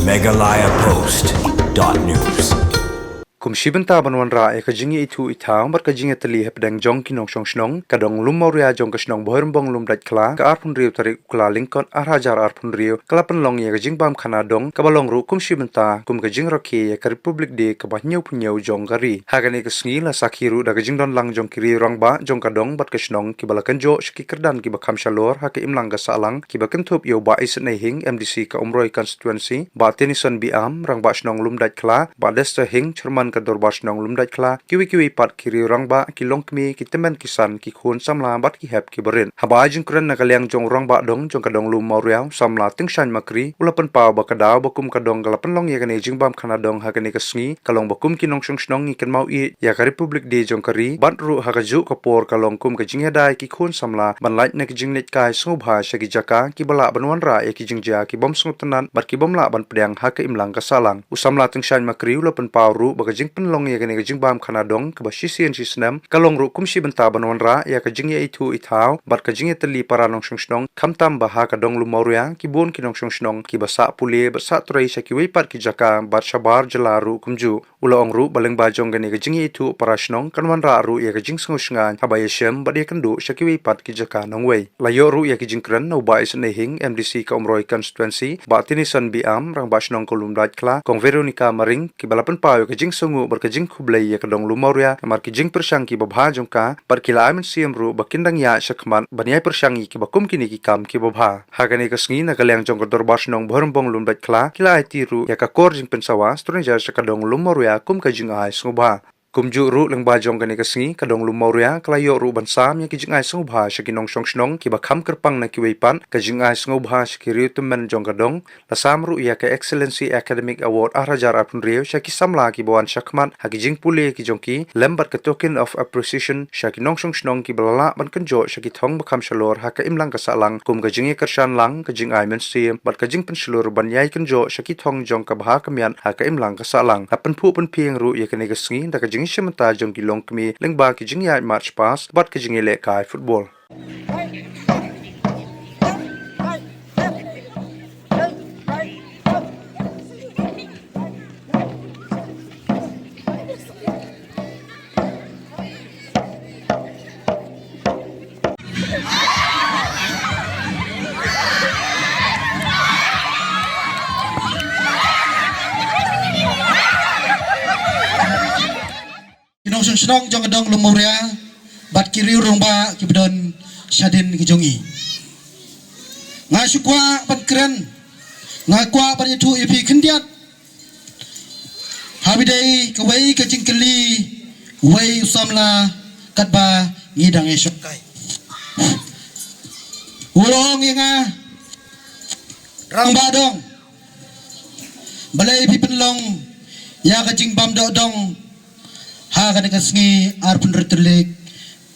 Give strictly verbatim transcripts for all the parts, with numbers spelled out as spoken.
Meghalaya Post dot news. Kum shi bynta ban wanrah ïa ka jingïaithuh ithaw bad ka jingïatylli hapdeng jong ki nongshong shnong, ka dong Lum Mawria jong ka shnong Bhoirymbong Lumdaitkhla, ka arphew hynriew tarik u Kyllalyngkot ar hajar arphew hynriew, ka la pynlong ïa ka jingbam khana dong kaba long ruh kum shi bynta kum ka jingrakhe ïa ka Republic Day kaba hynñiewphew hynñiew jong ka ri. Ha kane ka sngi la sakhi ruh da ka jingdon lang jong ki riew rangbah jong ka dong bad ka shnong kiba la kynjoh sha ki kyrdan kiba kham shalor ha ka imlang ka sahlang, kiba kynthup ïa u Bah Isynei Hing, M D C ka Umroi Constituency, Bah Tennyson Biam, Rangbah Shnong Lumdaitkhla, Bah Dexter Hing, Chairman ka Dorbar Shnong Lumdaitkhla, kiwei kiwei pat ki riew rangbah, ki longkmie, ki tymmen ki san, ki khun samla bad ki hep ki barit. Haba ai jingkren na ka liang jong u Rangbah Dong jong ka dong Lum Mawria, u Samla Tyngshaiñ Makri, u la pynpaw ba ka daw ba kum ka dong ka la pynlong ïa kane ka jingbam khana dong ha kane ka sngi, ka long ba kum ki nongshong shnong ngi kynmaw ïa, ïa ka Republic Day jong ka ri, bad ruh ha kajuh ka por ka long kum ka jingïada ïa ki khun samla ban lait na ka jingleit kai sngewbha sha ki jaka kiba lah ban wanrah ïa ki jingjia ki bym sngewtynnat bad ki bym lah ban pdiang ha ka imlang ka sahlang. U Samla Tyngshaiñ Makri u la pynpaw ruh ba ka jingpynlong ïa kane ka jingbam khana dong kaba shisien shisnem ka long ruh kum shi bynta ban wanrah ïa ka jingïaithuh ithaw bad ka jingïatylli para nongshong shnong, khamtam ba ha ka dong Lum Mawria ki bun ki nongshong shnong kiba sah pule bad sah trei sha kiwei pat ki jaka bad shabar jylla ruh kumjuh. U la ong ruh ba lyngba jong kane ka jingïaithuh para shnong kan wanrah ruh ïa ka jingsngew shngaiñ haba ïashem bad ïakynduh sha kiwei pat ki jaka nongwei. La ïoh ruh ïa ki jingkren na u Bah Isynei Hing, M D C ka Umroi Constituency, Bah Tennyson Biam, Rangbah Shnong ka Lumdaitkhla, Kong Veronica Maring, kiba la pynpaw ïa ka jingsngewnguh bad ka jingkhublei ïa ka dong Lum Mawria namar ki jingpyrshang kiba bha jong ka, bad ki la ai mynsiem ruh ba kin dang ïaid shakhmat ban ïai pyrshang ïa kiba kum kine ki kam kiba bha. Ha kane ka sngi na ka liang jong ka Dorbar Shnong Bhoirymbong Lumdaitkhla ki la aiti ruh ïa ka kor jingpynsawa Stranger sha ka dong Lum Mawria kum ka jingai sngewbha. Kumjuh ruh lyngba jong kane ka sngi ka dong Lum Mawria ka la ïoh ruh ban sam ïa ki jingai sngewbha sha ki nongshong shnong kiba kham kyrpang na kiwei pat, ka jingai sngewbha sha ki riew tymmen jong ka dong, la sam ruh ïa ka Excellency Academic Award ar hajar arphew hynriew sha ki samla kiba wan shakhmat ha ki jingpule ki jong ki, lem bad ka Token of Appreciation sha ki nongshong shnong kiba la lah ban kynjoh sha ki thong ba kham shalor ha ka imlang ka sahlang, kum ka jingïakyrshan lang, ka jingai mynsiem bad ka jingpynshlur ban ïai kynjoh sha ki thong jong ka bha ka miat ha ka imlang ka sahlang. La pynphuh pynphieng ruh ïa kane ka sngi da ka jingïashimta jong ki longkmie lyngba ki jingïaid march past bad ka jingïalehkai football. Ki nongshong shnong jong ka dong Lum Mawria bad ki riew rangbah kiba don shadien ki jong ngi. Nga shu kwah ban kren, nga kwah ban ïathuh ïa phi khyndiat. Haba dei kawei ka jingkylli wei u samla katba ngi dang ïashongkai. U la ong ïa nga, Rangbah Dong, balei phi pynlong ïa ka jingbam doh dong ha kane ka sngi arphew hynriew tarik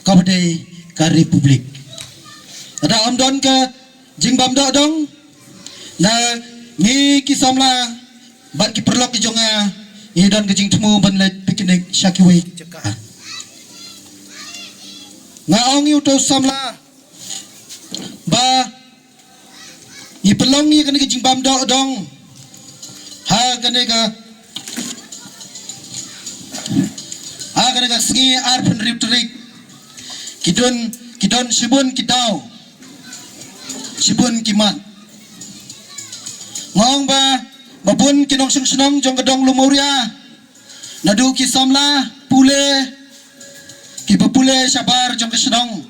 kaba dei ka Republic? Lada ym don ka jingbam doh dong, na ngi ki samla bad ki paralok ki jong nga ngi don ka jingthmu ban leit picnic sha kiwei ki jaka. Nga ong ïa uto u samla ba ngi pynlong ïa kane ka jingbam doh dong ha kane ka, ha kane ka sngi arphew hynriew tarik. Ki don, ki don shibun ki daw, shibun ki mat. Nga ong ba, ba bun ki nongshong shnong jong ka dong Lum Mawria, naduh ki samla pule kiba pule shabar jong ka shnong,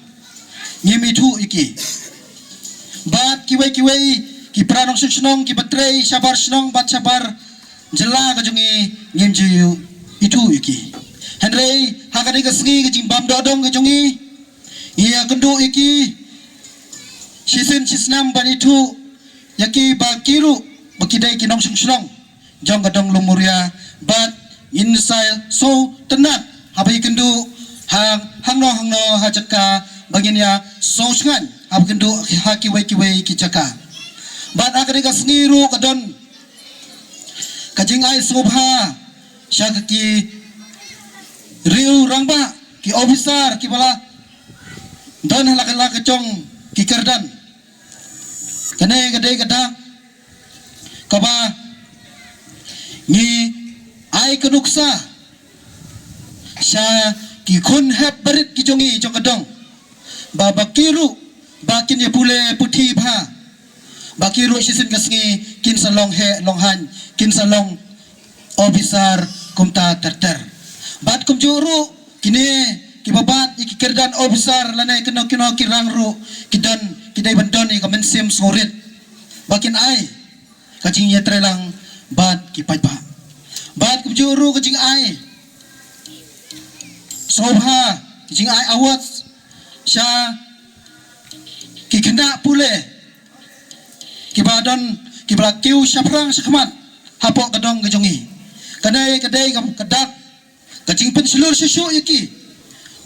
ngim ithuh ïa ki. Bad kiwei kiwei ki para nongshong shnong kiba trei shabar shnong bad shabar jylla ka jong ngi, ngim ju ithuh ïa ki. Hynrei ha kane ka sngi ka jingbam doh dong ka jong ngi, ngi ïakynduh ïa ki shisien shisnem ban ithuh ïa ki ba ki ruh ba ki dei ki nongshong shnong jong ka dong Lum Mawria, bad ngin sa sngewtynnat haba ïakynduh hangno hangno ha jaka, ba ngin ïa sngewshngaiñ haba kynduh ha kiwei kiwei ki jaka. Bad ha kane ka sngi ruh ka don ka jingai sngewbha sha ki riew rangbah, ki officer kiba la don ha la ka la ka jong ki kyrdan. Kane ka dei ka dak kaba Ngi ai ka nuksa sha ki khun hep barit ki jong ngi jong ka dong, ba ba ki ruh ba kin ïa pule puthi bha, ba ki ruh shisien ka sngi kin sa long heh long haiñ, kin sa long officer kumta ter ter. Bad kumjuh ruh kine kiba bat ïa ki kyrdan officer lane kino kino ki rang ruh ki don, ki dei ban don ïa ka mynsiem sngewrit ba kin ai ka jingïatreilang bad ki paidbah. Bad kumjuh ruh ka jingai sngewbha, ka jingai award sha ki khynnah pule kiba don, kiba la kiew shaphrang shakhmat hapoh ka dong ka jong ngi. Kane ka dei ka, ka dak ka jingpynshlur shuh shuh ïa ki,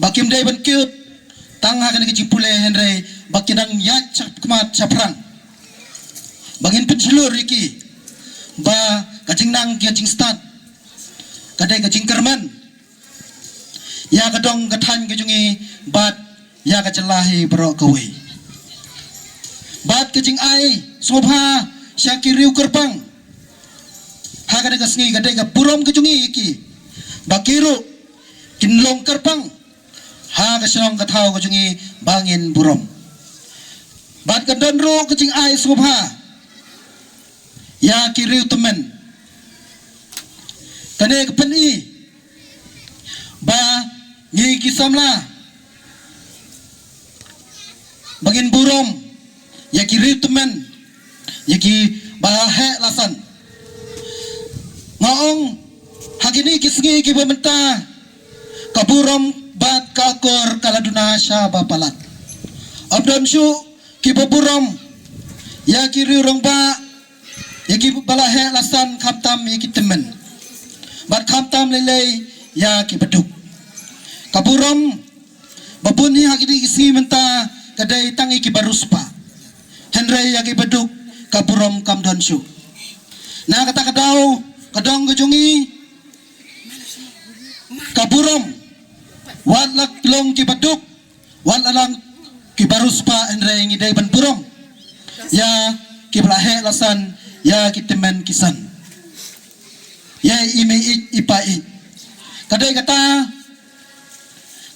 ba kim dei ban kiew tang ha kane ka jingpule, hynrei ba kin nang ïaid shakhmat shaphrang. Ba ngin pynshlur ïa ki ba ka jingnang ka jingstad ka dei ka jingkyrmen ïa ka dong ka thaiñ ka jong ngi bad ïa ka jylla hi baroh kawei. Bad ka jingai sngewbha sha ki riew kyrpang ha kane ka sngi, ka dei ka burom ka jong ngi ïa ki, ba ki ruh kin long kyrpang ha ka shnong ka thaw ka jong ngi ba ngin burom. Bad ka don ruh ka jingai sngewbha ïa ki riew tymmen. Kane ka pyni ba ngi ki samla ba ngin burom ïa ki riew tymmen, ïa kiba la heh la san. Nga ong ha kine ki sngi kiba mynta, ka burom bad ka akor ka la duna sha ba palat. Ym don shuh kiba burom ïa ki riew rangbah, ïa kiba la heh la san, khamtam ïa ki tymmen bad khamtam lei lei ïa kiba duk. Ka burom ba bun hi ha kine ki sngi mynta ka dei tang ïa kiba riewspah, hynrei ïa kiba duk ka burom kam don shuh. Na kata ka daw, ka dong ka jong ngi ka burom, wat la long kiba duk, wat la long kiba riewspah, hynrei ngi dei ban burom ïa kiba la heh la san, ïa ki tymmen ki san, ïa i mei ïeit i pa ïeit. Ka dei kata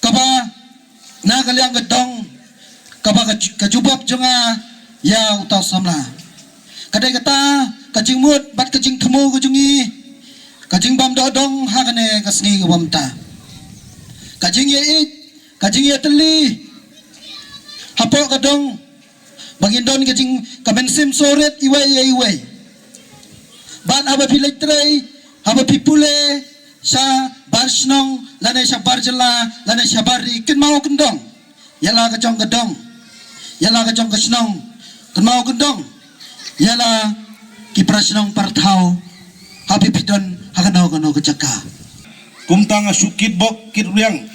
kaba na ka liang ka dong kaba ka ju-, ka jubab jong nga ïa uta u samla. Ka dei kata ka jingmut bad ka jingthmu ka jong ngi, ka jingbym doh dong ha kane ka sngi kaba mynta. Ka jingïaieit, ka jingïatylli hapoh ka dong, ba ngin don ka jing, ka mynsiem sngewrit iwei ïa iwei. Bad haba phi leit trei, haba phi pule sha bar shnong lane sha bar jylla lane sha bar ri, kynmaw kyndong ïa la ka jong ka dong, ïa la ka jong ka shnong, kynmaw kyndong ïa la ki para shnong para thaw, haba phi don ha kano kano ka jaka. Kumta nga shu kitbok kitrwiang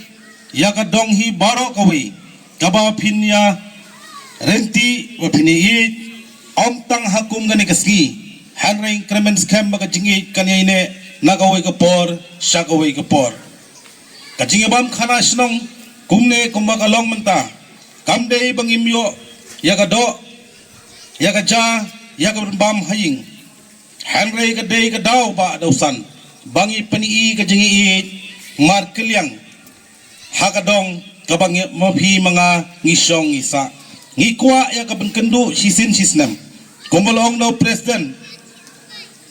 ïa ka dong hi baroh kawei, kaba phin ïa rynti, ba phin ïa ïeit, ym tang ha kum kane ka sngi, hynrei kyrmen skhem ba ka jingïeit kan ïaineh na kawei ka por sha kawei ka por. Ka jingïabam khana shnong kumne kumba ka long mynta, kam dei ba ngim ïoh ïa ka doh, ïa ka ja, ïa ka bam ha ïing. Hynrei ka dei ka daw ba dawsan ba ngi pyni ka jingïeit markylliang ha ka dong kaba ngi, ma phi ma nga ngi shong ngi sah. Ngi kwah ïa ka ban kynduh shisien shisnem. Kumba la ong da u president,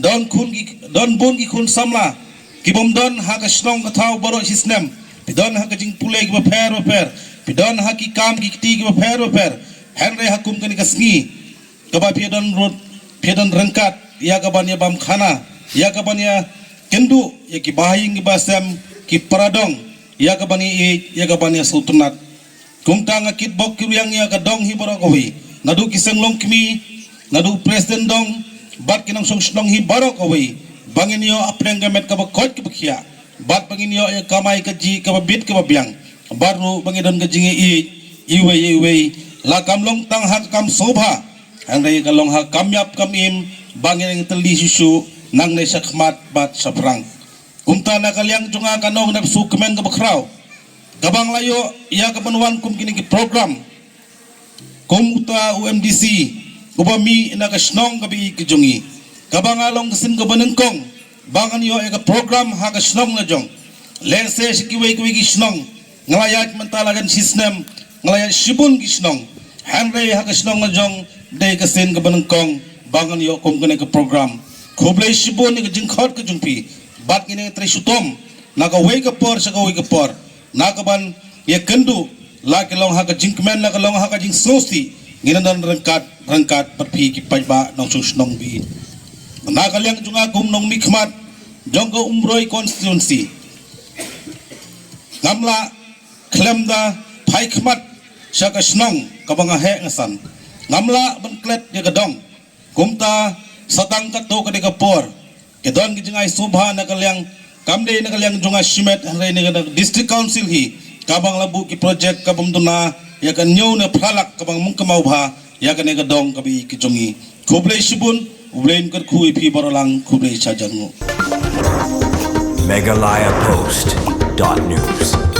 don khun ki, don bun ki khun samla ki bym don ha ka shnong ka thaw baroh shisnem. Phi don ha ka jingpule kiba pher ba pher, phi don ha ki kam ki kti kiba pher ba pher. Hynrei ha kum kane ka sngi kaba phi don rut, phi don ryngkat ïa ka ban ïabam khana, ïa ka ban ïakynduh ïa ki bahaïing ki basem, ki para dong, ïa ka ban ïa ïeit, ïa ka ban ïa sngewtynnat. Kumta nga kitbok kitrwiang ïa ka dong hi baroh kawei, naduh ki seng longkmie, naduh president dong bad ki nongshong shnong hi baroh kawei, ba ngin ïoh hapdeng ka met kaba koit kaba khiah, bad ba ngin ïoh ïa ka kamai kajih kaba bit kaba biang, bad ruh ba ngin don ka jingïaieit iwei ïa iwei, la kam long tang ha ka kam sngewbha, hynrei ka long ha ka kam ïap kam im, ba ngin ïatylli shuh shuh nangne shakhmat bad shaphrang. Kumta na ka liang jong nga, kano ka nep suk kmen kaba khraw kaba nga la ïoh ïa ka ban wan kum kine ki program kum uta u M D C uba mih na ka shnong kaba ïeit ka jong ngi, kaba nga long ka sien kaba nyngkong ba ngan ïoh ïa ka program ha ka shnong la jong. Lehse sha kiwei kiwei ki shnong nga la ïaid mynta la ka shi snem, nga la ïaid shibun ki shnong. Hynrei ha ka shnong la jong dei ka sien kaba nyngkong ba ngan ïoh kum kane ka program. Khublei shibun ïa ka jingkhot ka jong phi bad ngin ïa trei shitom na kawei ka por sha kawei ka por, na kaban ïa kynduh, la ka long ha ka jingkmen, la ka long ha ka jingsngewsih, ngin don ryngkat ryngkat bad phi ki paidbah nongshong shnong ba ïeit. Na ka liang jong nga kum nongmihkhmat jong ka Umroi constituency, ngam lah khlem da phai khmat sha ka shnong kaba nga heh nga san. Ngam lah ban klet ïa ka dong. Kumta, sa tang katto ka dei ka por, ka don ka jingai sngewbha na ka liang, kam dei na ka liang jong nga shimet, hynrei na ka district council hi, kaba nga la buh ki project kabym duna ïa ka hynñiew ne phra lak, kaba nga mut kynmaw bha ïa kane ka dong kaba ïeit ka jong ngi. Khublei shibun, U Blei un kyrkhu ïa phi baroh lang, khublei shihajar nguh. Meghalaya Post dot news.